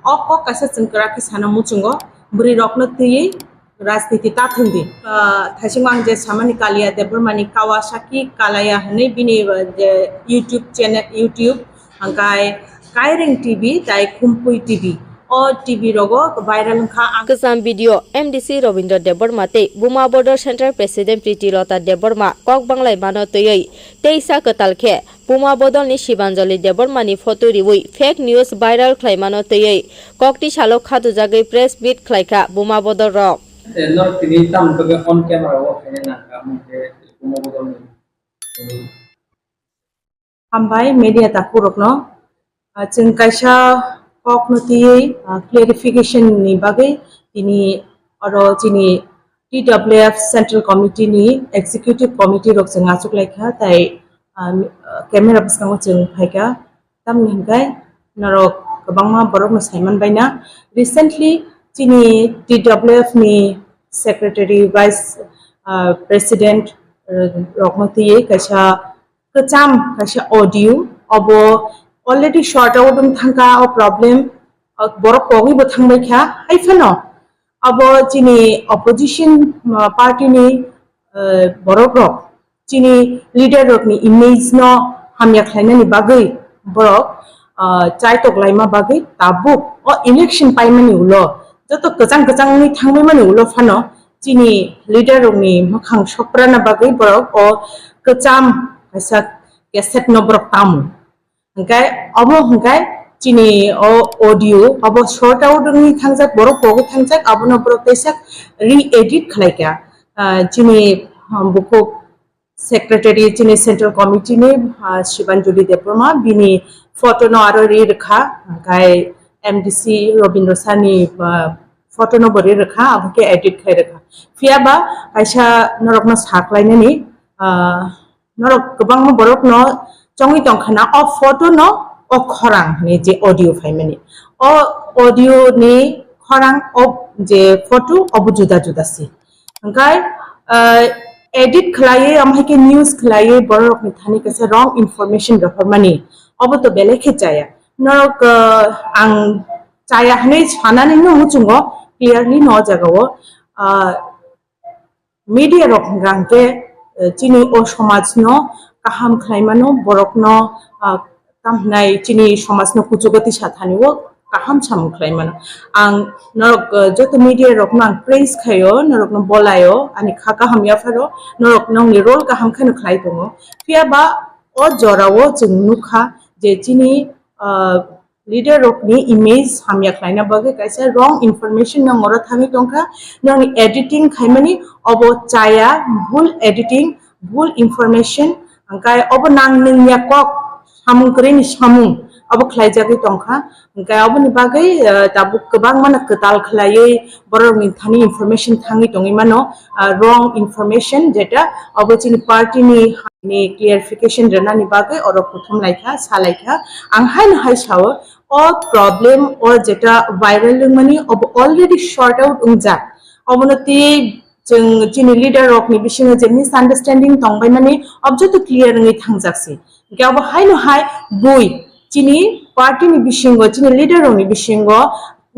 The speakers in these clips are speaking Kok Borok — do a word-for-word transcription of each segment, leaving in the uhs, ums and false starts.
O kok kaisa chwng kwrak khe sana muchungo, bwrwi rokno twiwi rajniti ta thwng di. Ah, thaisingo ang je samani Kalia Debbarmani Kawasaki Kalaya hwnwi bini, ah, je YouTube channel, YouTube, hwnkhe Kairing T V tai Khumpui T V. O T V rogo viral wngkha ang. Kwcham video M D C Robindra Debbarma tei Buma Bodol Central President Priti Lota Debbarma kok banglai mano twiwi teisa kwtal khe Buma Bodolni Sibanjali Debbarmani photo riwi fake news viral khlaimano twiwi kokti salo khatujagwi press meet khlaikha Buma Bodol rok. Norok tini tamni bagwi on camera o khaina nangkha, mungkhe Buma Bodolni. Hambai media takhurokno. Ah, chwng kaisa kokno twiwi, ah, clarification ni bagwi tini oro chini T W F Central Committee ni Executive Committee rok chwng achuk laikha, tai, ah, camera bwskango chwng phaikha. Tamni hwnkhe norok kwbangma borokno saiman baina. Recently chini T W F ni Secretary, Vice, ah, President, ah, rokno twiwi kaisa kwcham kaisa audio, obo already sort out wng thangkha o problem, ah, borok kogwi bo thangbai kha. Hai phano abo chini opposition, ah, party ni, ah, borok rok chini leader rokni image no hamya khlainani bagwi borok, ah, chaitok laima bagwi tabuk o election paimani ulo, joto kwchang kwchang wngwi thangbaimani ulo phano chini leader rokni mwkhang sokrana bagwi borok o kwcham kaisa cassette no borok tamo. Hwnkhe obo hwnkhe chini o audio obo sort out wngwi thangjak, borok pogwi thangjak, abono borok teisa re-edit khlaikha. Ah, chini, ah, bukhuk secretary chini central committee ni, ah, Sibanjali Debbarma, bini photo no aro ri rwkha, hwnkhe M D C Robindra Sani, ah, photo no bo ri rwkha, abo khe edit khai rwkha. Phiya ba kaisa norokno saklainani, ah, norok kwbangma borokno chongwi tongkha na o photo no o khorang hwnwi je audio phaimani. O audio ni khorang o je photo obo juda juda se. Hwnkhe, ah, edit khlaiwi, omo hai khe news khlaiwi borok rokni thani kaisa wrong information rohormani, obo to belai khe chaya. Norok, ah, ang chaya hwnwi sanani no muchungo clearly no o jagao, ah, media rok hwnkha hwnkhe, eh, chini o somaj no kaham khlaimano, borok no, ah, tamo hwnai chini somaj no kuchugo tisa thani o kaham samung khlai mano. Ang norok, eh, joto media rok no ang praise khaio, norok no bolaio, ani kha kaham yapharo, norok nongni role kaham kheno khlai tongo. Phiya ba o jora o chwng nukha je chini, ah, leader rok ni image hamya khlaina bagwi kaisa wrong information nang oro thangwi tongkha, nongni editing khaimani obo chaya, bhul editing, bhul information, hwnkhe obo nang nungya kok samung kwrwini samung obo khlaijagwi tongkha. Hwnkhe oboni bagwi, eh, tabuk kwbangmano kwtal khlaiwi borokni thani information thangwi tongwi mano, ah, wrong information, jeta obo chini party ni, ni clarification rwnani bagwi oro kuthum laikha, sa laikha. Ang haino hai sao, o problem o jeta viral wngmani obo already sort out wngjak. Obono tei chwng chini leader rokni bisingo je misunderstanding tongbaimani, ob joto clear wngwi thangjak se. Hwnkhe obo haino hai bui chini party ni bisingo, chini leader rokni bisingo,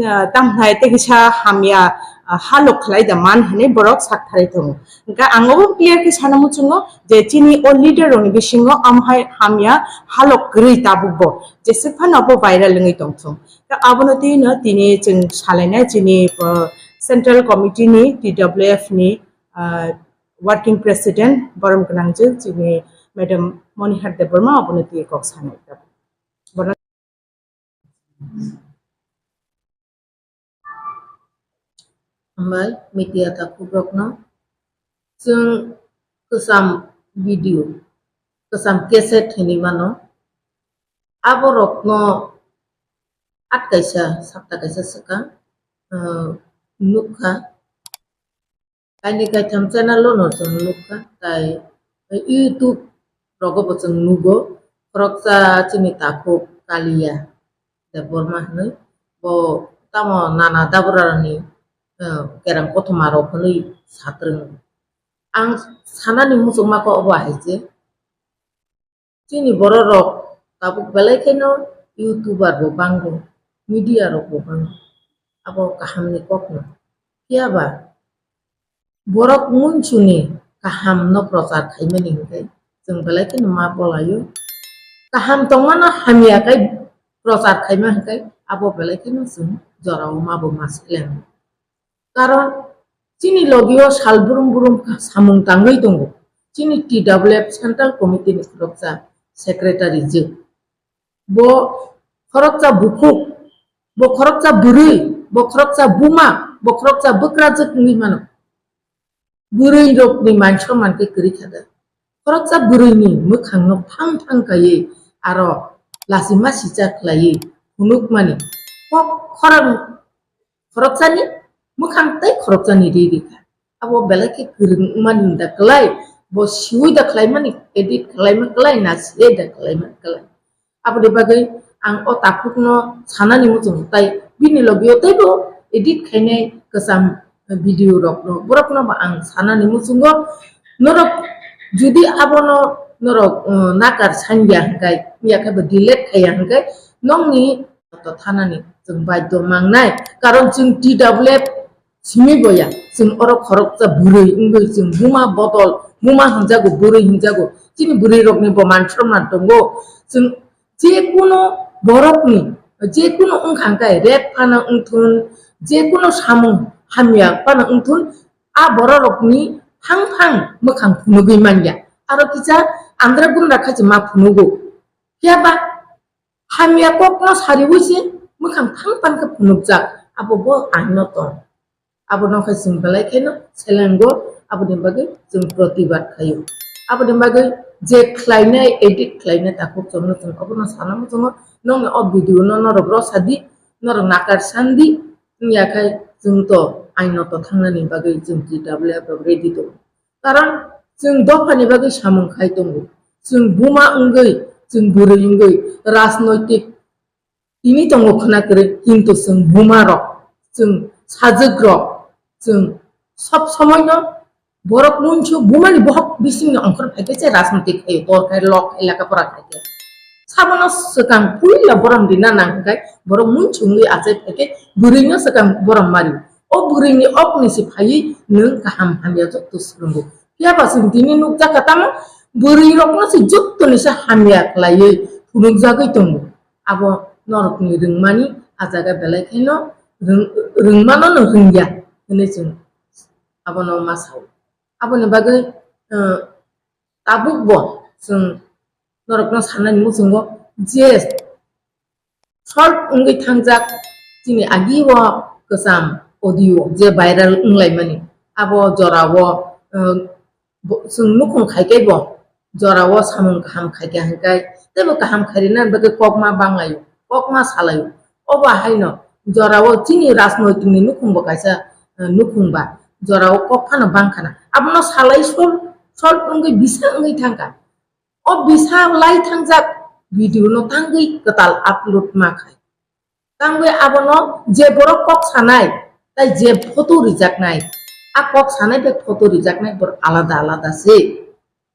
ah, tamhnai tei kisa hamya, ah, halok khlai da man hwnwi borok sak tharwi tongo. Hwnkhe ang obo clear khe sana muchungo je chini o leader rokni bisingo amhai hamya halok kwrwi tabuk bo, jeswk phano bo viral wngwi tongthung. Ta abono twi no tini chwng salainai chini, ah, Central Committee ni T W F ni, ah, Working President borom gwnangjwk chini Madam Monihar Debbarma abono twi kok sanai. Bono Hambai media takhuk rokno. Chwng kwcham video, kwcham cassette hinwi mano. Abo rokno at kaisa, sapta kaisa swkang, uh, nukha. Kainwi kaitham channel-o no chwng nukha, tai YouTube rogo bo chwng nugo, khoroksa chini takhuk Kalia Debbarma hwnwi, bo tamo nana dabrarani, eh, kerang kothoma rok hwnwi satrwng. Ang sanani muchungma khe obo hai se, chini borok rok tabuk belai kheno YouTuber bo bango. media rok bo bang abo kahamni kokno. Phiya ba borok munsuni kahamno prochar khaimani hwnkhe chwng belai kheno ma bolaio. Kaham tongmano hamya khe prochar khaima hwnkhe abo belai kheno chwng jorao ma bo ma selengo. Karon chini logio sal brum brum samung tangwi tongo. Chini T W F Central Committee ni khoroksa secretary je. Bo khoroksa bukhuk, bo khoroksa bwrwi, bo khoroksa buma, bo khoroksa bwkrajwk wngwi mano. Bwrwi rokni man somman khe kwrwi kha da. Khoroksa bwrwini mwkhangno phang phang kaiwi aro lachima sicha khlaiwi phunukmani kok khorang khoroksani mwkhang tei khoroksani ri ri kha. Abo belai khe kwrwng wngmani da kwlai, bo siwi da khlaimani, edit khlaima kwlai, na siwi da khlaima kwlai. Aboni bagwi ang o takhukno sanani muchungo, tai bini logio teibo edit khainai kwcham video rokno, borokno bo ang sanani muchungo. Norok judi abono norok, uh, nakar sanya hwnkhe, ya khe bo delete khaiya hwnkhe, nokni to thanani chwng baidhyo mangnai, karon chwng T W F simi boya, chwng oro khoroksa bwrwi wngwi chwng buma bodol, buma hwnjago, bwrwi hwnjago, chini bwrwi rokni bo man somman tongo. Chwng je kuno borokni, je kuno wngkha hwnkhe rep phano wngthun, je kuno samung hamya phano wngthun, a bororokni phang phang mwkhang phunugwi manya. Aro kisa andra gundra khachi ma phunugo. Phiya ba hamya kokno sariwi se mwkhang phang phang khe phunukjak, abo bo aino tong. Abono khe chwng belai kheno selengo, aboni bagwi chwng protibad khaio. Aboni bagwi je khlainai, edit khlainai takhuk chwngno chwng obono sana muchungo, nokni o video no norok rwsa di, norok nakar san di, wngya khe chwng to aino to thangnani bagwi chwng T W F rok ready tongo. Karon chwng dophani bagwi samung khai tongo. Chwng buma wngwi, chwng bwrwi wngwi, rajnoitik tini tongo khwna kwrwi, kintu chwng buma rok, chwng sajwk rok, chwng sob somoi no borok munsu bumani bohok bisingni ongkhor phaikhe se rajnoitik khaio, tor khai, lok khai, lekha pora khaikhe. Sabono swkang puila borom rina nang hwnkhe borok munsu wngwi achai phaikhe bwrwino swkang borom mari. O bwrwini okni se phaiwi nwng kaham hamya jotto swrwngo. Phiya ba chwng tini nukjakha tamo bwrwi rokno se jottoni se hamya khlaiwi phunukjagwi tongo. Abo norokni rwngmani a jaga belai kheno rwng-, rwngmano no rwngya hwnwi chwng abono ma sao. Aboni bagwi, uh, tabuk bo chwng norokno sanani muchungo je short wngwi thangjak chini agi o kwcham audio je viral wnglaimani, abo jorao, uh, bo-, chwng nukhung khaikhe bo jorao samung kaham khaikha hwnkhe teibo kaham khairina bagwi kokma banglaio, kokma salaio. Obo haino jorao chini rajnoitikni nukhungbo kaisa, eh, nukhungba jorao kok phano bangkhana. Abono salai sol, sol wngwi bisa wngwi thangkha. O bisa lai thangjak video no tangwi kwtal upload ma khai. Tangwi abono je borok kok sanai, tai je photo rijaknai, a kok sanai bai photo rijaknai borok alada alada se.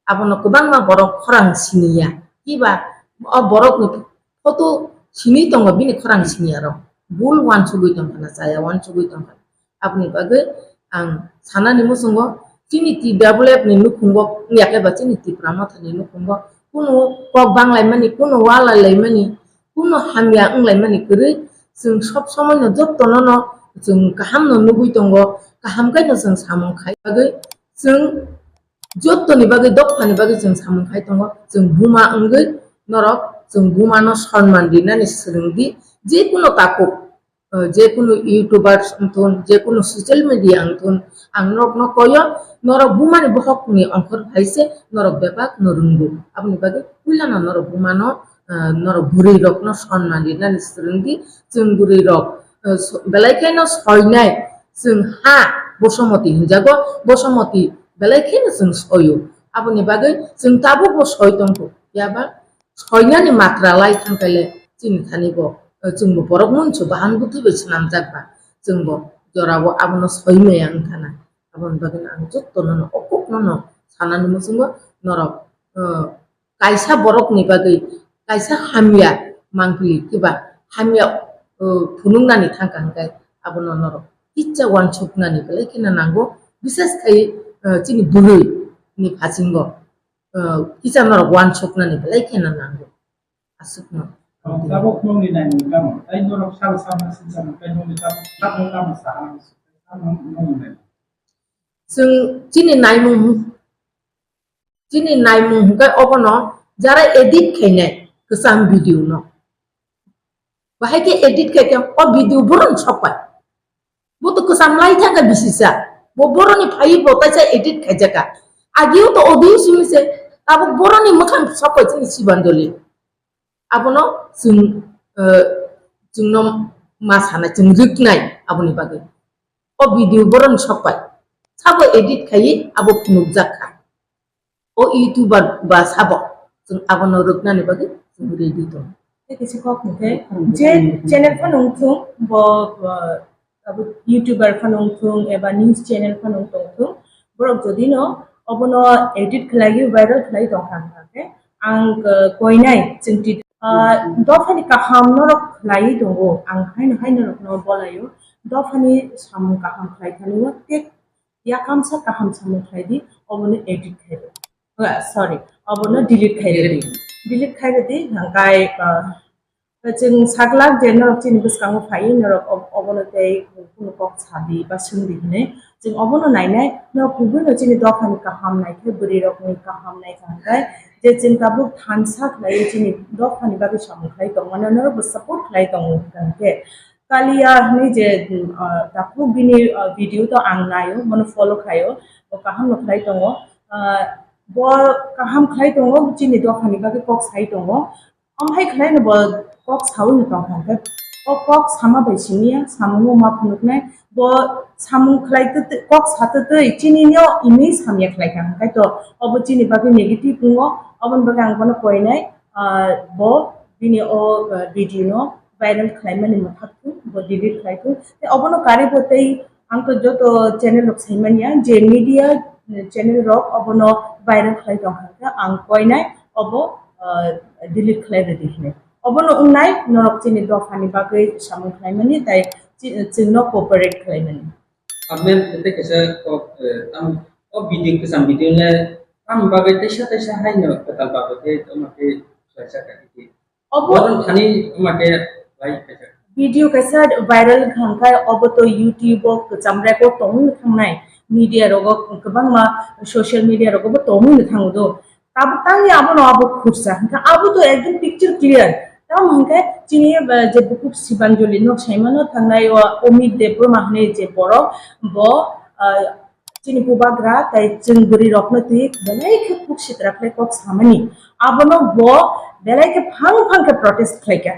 Abono kwbangma borok khorang siniya. Kiba o borokni photo sini tongo, bini khorang siniya rok. Bul wansugwi tongkha na, chaya wansugwi tongkha. Aboni bagwi ang sanani muchungo, chini T W F ni nukhungo, yakhe ba chini Tipra Motha ni nukhungo, kunu kok banglaimani, kunu walailaimani, kunu hamya wnglaimani kwrwi, chwng sob somoi no jotto no no chwng kaham no nugwi tongo, kaham khe no chwng samung khai bagwi chwng jottoni bagwi, dophani bagwi chwng samung khai tongo, chwng buma wngwi norok chwng bumano sonman rinani swrwng di, je kuno takhuk, eh, je kuno YouTubers wngthun, je kuno social media wngthun, ang norokno koyo, norok bumani bohokni ongkhor hai se norok bebak no rwngo. Aboni bagwi puilano norok bumano, eh, norok bwrwi rokno sonman rinani swrwng di, chwng bwrwi rok, eh, so-, belai kheno soinai, chwng ha Bosomoti hinjago, Bosomoti belai kheno chwng soio. Aboni bagwi chwng tabukbo soi tongkho. Phiya ba soinani matra lai thangkhaile chini thani bo, eh, chwngbo borok munsu bahan bwtwi bai swnamjak ba, chwngbo jorao abono soi maya wngkha na. Aboni bagwi ang jotto nono o kokno no sanani muchungo norok, eh, kaisa borokni bagwi kaisa hamya mangpili kiba hamya uh, phunuknani thangkha hwnkhe abono norok kisa uansuknani belai kheno nango, bises khai, uh, chini bwrwi ni phasingo, uh, kisa norok uansuknani belai kheno nango. Aswkno. Tabuk nongni naimung tamo? Tai norok sal samna sinchamo, tai nongni tabuk, tabuk tamo saha? Tamo nongni naimung. Chwng chini naimung, chini naimung hwnkhe obono jara edit khainai kwcham video no. Bahai khe edit khaikhe o video boron sokpai. Bo to kwcham lai thangkha bisisa. Bo boroni phaiwi bo taisa edit khaijaka. Agio to audio simi se, tabuk boroni mwkhang sokpai chini Sibanjali. Abono chwng, eh, chwngno ma sanai, chwng rwknai aboni bagwi. O video boron sokpai. Sabo edit khaiwi abo phunukjak kha. O YouTuber ba sabo chwng abono rwknani bagwi chwng ready tongo. Tei kisa kok hwnkhe, je channel phano wngthung, bo, uh, abo YouTuber phano wngthung eba news channel phano wngtong thung, borok jodi no obono edit khlaiwi viral khlai tongkha hwnkhe, ang, uh, koinai chwngti, uh, dophani kaham norok khlaiwi tongo, ang haino hai norokno bolaio, dophani samung kaham khlai thani o tei yakamsa kaham samung khlai di, obono edit khai di. Ah, sorry, obono delete khai di. Delete khai di, hingkai, ah, chwng saglak je norok chini bwskango phaiwi norok ob-, obono tei kunu kok sa di ba swng di hinwi. Chwng obono nainai, norok kubui no chini dophani kaham naikhe, bwrwi rokni kaham naikha hingkai, je chwng tabuk thansa khlaiwi chini dophani bagwi samung khlai tongmano norok bo support khlai tongo hingkha hingkhe. Kalia hinwi je, um, uh, takhuk bini, uh, video to ang naio, bono follow khaio, bo kaham no khlai tongo. Uh, bo kaham khlai tongo, chini dophani bagwi kok sai tongo. Omo hai khlai no bo kok saui no tongkha hwnkhe, o kok sama bai simi ya, samungo ma phunuknai, bo samung khlai twi twi, kok sa twi twi, chini no image hamya khlai kha, hwnkhe to obo chini bagwi negative wngo, oboni bagwi ang bono koinai, uh, bo bini o, uh, video no viral khlaimani mwthak thung, bo delete khlai thung. Tei obono karwi bo tei ang to joto channel rok saimanya je media channel rok obono viral khlai tongkha khe ang koinai obo, ah, delete khlai rwdi hinwi. Obono wngnai norok chini dophani bagwi samung khlaimani tei chi-, chwngno cooperate khlaimani. Aboni tei kaisa kok, eh, tamo o video kwcham video le tamo bagwi teisa teisa haino kwtal bagwi tei tamo khe khlaijak kha. Obo Boron thani wngma khe lai khaijak. Video kaisa viral wngkha hwnkhe obo to YouTube o kwcham record tongwi thangnai, media rogo kwbangma social media rogo bo tongwi thango do. Tabuk tangwi abono abo khursa hwnkhe abo to ekdom picture clear. Tamo hwnkhe chini, eh, je bukhuk Sibanjali nok saimano thangnai o Omit Debbarma hwnwi je borok bo, eh, chini bubagra tei chwng bwrwi rokno twi belai khe kuk sitra khlai kok samani. Abono bo belai khe phang phang khe protest khlai kha.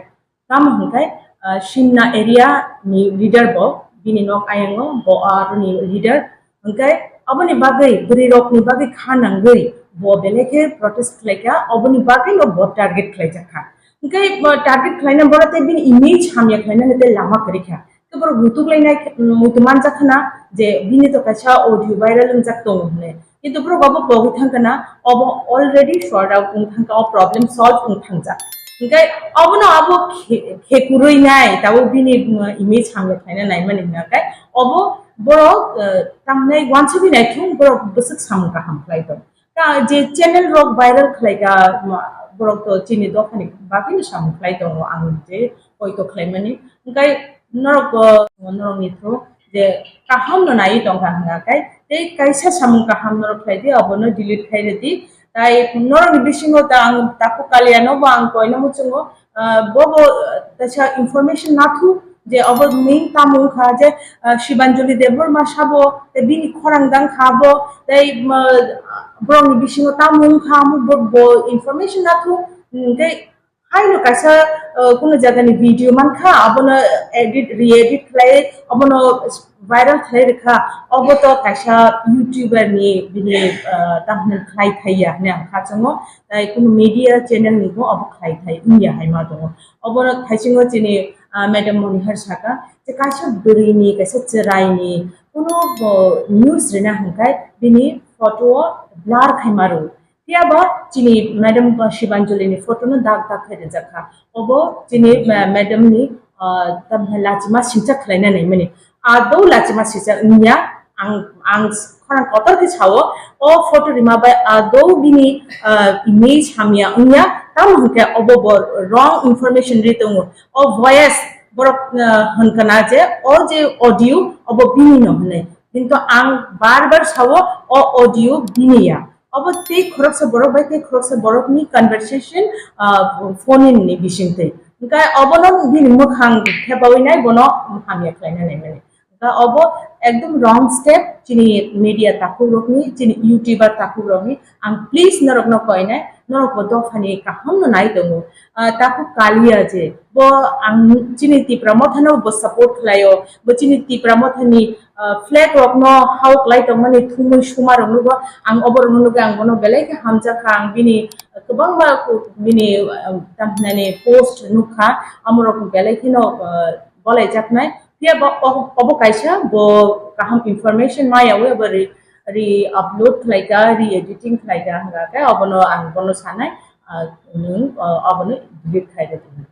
Tamo hwnkhe, ah, Simna area ni leader bo, bini nok ayango bo aroni leader. Hwnkhe aboni bagwi bwrwi rokni bagwi kha nangwi bo belai khe protest khlai kha, oboni bagwi no bo target khlai jak kha. Hwnkhe bo target khlaina bono tei bini image hamya khlainani tei lama kwrwi kha. Tei borok rutuk lainai, mm, muitu manjak khna je bini to kaisa audio viral wngjak tongo hwnwi. Kintu borok abo pogwi thang khna, obo already sort out wng thang kha, o problem solve wng thangjak. Hwnkhe obono abo khe-, khekurwi nai, tabuk bini, mm, image hamya khlaina naimani hwnkha khe obo borok, eh, tamnai uansugwi naithung, borok bwswk samung kaham khlai tong. Ta je channel rok viral khlai kha, ma, borok to chini dophani bagwi no samung khlai tongo, ang je poito khlaimani. Hwnkhe norok, o, norokni through je kaham no naiwi tongkha hwnkha khe, tei kaisa samung kaham norok khlai di, abono delete khai rwdi. Tai norokni bisingo ta ang takhuk Kaliano bo ang koino muchungo, ah, bo bo, ah, kaisa information nathuk je obo ming tamo wngkha je, ah, Sibanjali Debbarma sabo, tei bini khorang dang kha bo, tei, ah, borokni bisingo tamo wngkha, amo bo, bo information nathuk, hwnkhe haino kaisa, ah, kunu jagani video mankha, abono edit, re-edit khlai, abono viral khlai rwkha, obo to kaisa YouTuber ni bini, ah, thumbnail khlai thaiya hwnwi ang kha chongo, tai kunu media channel ni bo obo khlai thai wngya hai ma tongo. Obono thaisingo chini, ah, Madam Monihar saka je kaisa bwrwi ni, kaisa chwrai ni kunu bo news rina hwnkhe bini photo o blur khai maro. Phiya ba chini Madam Sibanjali ni photo no dak dak khai rijak kha. Obo chini, ah, Madam ni, ah, tamni lachima singcha khlaina naimani. Adou lachima singcha wngya, ang, ang khorang kotor khe sao, o photo rima bai adou bini, ah, image hamya wngya, tamo hwnkhe obo bo wrong information ri tongo. O voice borok, ah, hwnkha na je, o je audio obo bini no hwnwi. Kintu ang bar bar sao, o audio bini ya. Obo tei khoroksa borok bai tei khoroksa borokni conversation, ah, phone ni bisingtwi. Hwnkhe obono bini mwkhang khebawi nai bono hamya khlaina naimani. Hwnkhe obo ekdom wrong step chini media takhuk rokni, chini YouTuber takhuk rokni. Ang please norokno koinai, norok bo dophani kaham no nai tongo. Ah, takhuk Kalia je, bo ang chini Tipra Motha no bo support khlaio, bo chini Tipra Motha ni ah, flag rok no hao klai tongmani thumwi suma rok nugo. Ang obo rok no nugwi ang bono belai khe hamjak kha. Ang bini kwbangma ku-, bini, ah, tamhinani post nukha. Amo rok belai kheno, ah, bolai jaknai. Phiya bo o-, obo kaisa bo kaham information ma yawi obo re, re upload khlai kha, re editing khlai kha hwnga khe obono ang bono sanai, ah, nwng, ah, obono delete khai rw di.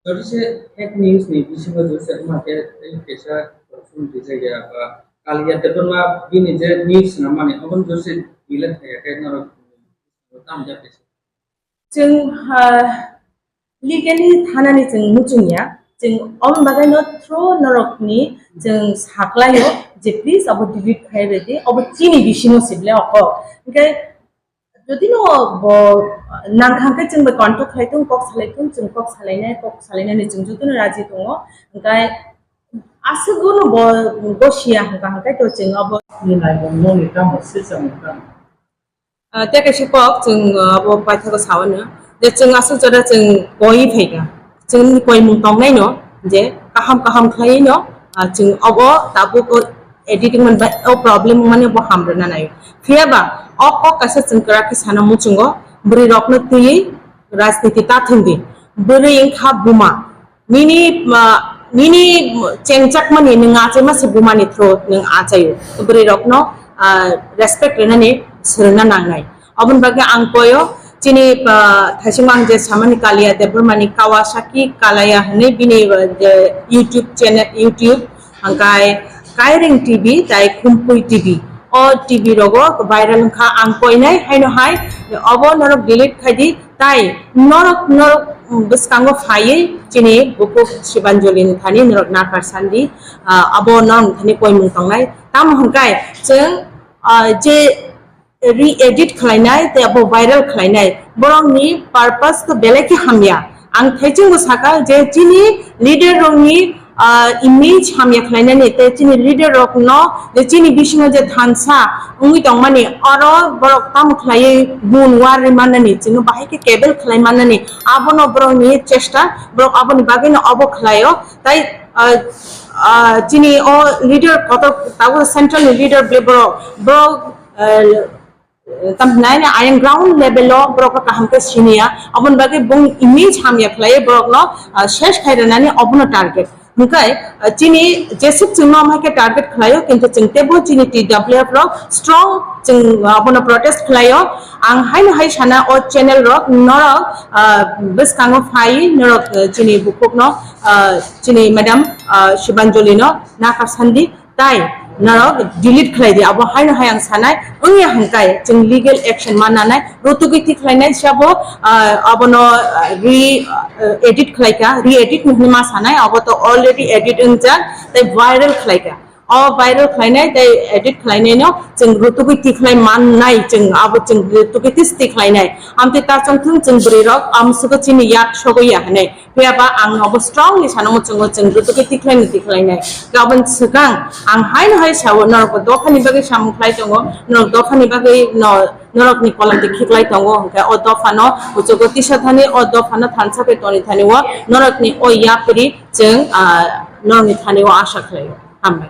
Jodi se fake news ni bisingo jodi se wngma khe tei kaisa sum rijak ya ba Kalia Debbarma bini je news swnam mani obo jodi se delete khai ya khe norok tamo jak kaisa. Chwng, ah, legally thanani chwng muchung ya. Chwng omo bagwi no through norok ni chwng saklaio je please abo delete khai rw di, obo chini bisingo se ble oko. Hwnkhe Jodi no bo nangkha khe chwng bai contact khlai thung, kok salai thung, chwng kok salainai, kok salainani chwng jotono raji tongo. Hwnkhe aswk no bo, bo siya hwnkha hwnkhe to chwng abo. Ni nai bo noni tamo swchang ni tamo. Ah, tei kaisa kok chwng, ah, abo paithago sawano. Je chwng aswk jora chwng koi phaikha. Chwngni koimung tongnaino je kaham kaham khlaiwi no, ah, chwng obo tabuk o editing man bai o problem mani bo hamrwna naio. Phiya ba o kok kaisa chwng kwrak khe sana muchungo, bwrwi rokno twiwi rajniti ta thwngdi. Bwrwi wngkha buma. Nini, ah, nini chengchakmani nwng achaima se bumani through nwng achaio. Bwrwi rokno, ah, respect rwnani swrwngna nangnai. Oboni bagwi ang koyo chini, ah, thaisingma ang je samani Kalia Debbarmani Kawasaki Kalaya hwnwi bini, ah, je YouTube channel, YouTube hwnkhe Kairing T V tai Khumpui T V. O T V rogo viral wngkha ang koinai haino hai obo norok delete khaidi tai norok, norok bwskango phaiwi chini bukhuk Shibanjali ni thani norok nakar sandi, ah, abo norok thani koimung tongnai. Tamo hwnkhe chwng, ah, je re-edit khlainai tei abo viral khlainai, borokni purpose to belai khe hamya. Ang thaichingo sakha je chini leader rokni, ah, image hamya khlainani tei chini leader rokno je chini bisingo je thansa wngwi tongmani oro borok tamo khlaiwi gun war rwi mannani chwngno bahai khe cable khlai mannani abono borokni chesta, borok aboni bagwino obo khlaio. Tai, ah, ah, chini o leader kotor tabuk central ni leader ble borok, borok, ah, tamhinai ni ayang ground level o borok kaham khe siniya, aboni bagwi bung image hamya khlai borok no, ah, ses khai rwnani obono target. Hwnkhe, ah, chini jesuk chwngno amhai khe target khlaio, kintu chwng tebo chini T W F rok strong chwng abono protest khlaio. Ang haino hai sana o channel rok norok, ah, bwskango phai norok, ah, chini bukhukno, ah, chini madam, ah, Shibanjali no nakar sandi. Tai norok delete khlai di, abo haino hai ang sanai, wngya hwnkhe chwng legal action ma nanai, rutugwi thik khlainai sabo, ah, abono, ah, re, ah, edit khlaikha, re-edit ni hwnwi ma sanai, abo to already edit wngjak, tai viral khlaikha. O viral khlainai tai edit khlainaino chwng rutugwi thik khlai mannai, chwng abo chwng rutugwi thik khlainai. Amtwi ta chwng thung chwng bwrwi rok amsugo chini yak sogwi ya hwnwi. Phiya ba ang obo strongly sana muchungo chwng rutugwi tikhlai ni tikhlai nai. Gabon swkang ang haino hai sao norok bo dophani bagwi samung khlai tongo, norok dophani bagwi no, norokni kolam de khiklai tongo, hwnkhe o dophano uchugo tisa thani o dophano thansa khe toni thani o norokni o yapri chwng, ah, norokni thani o asa khlaio. Hambai.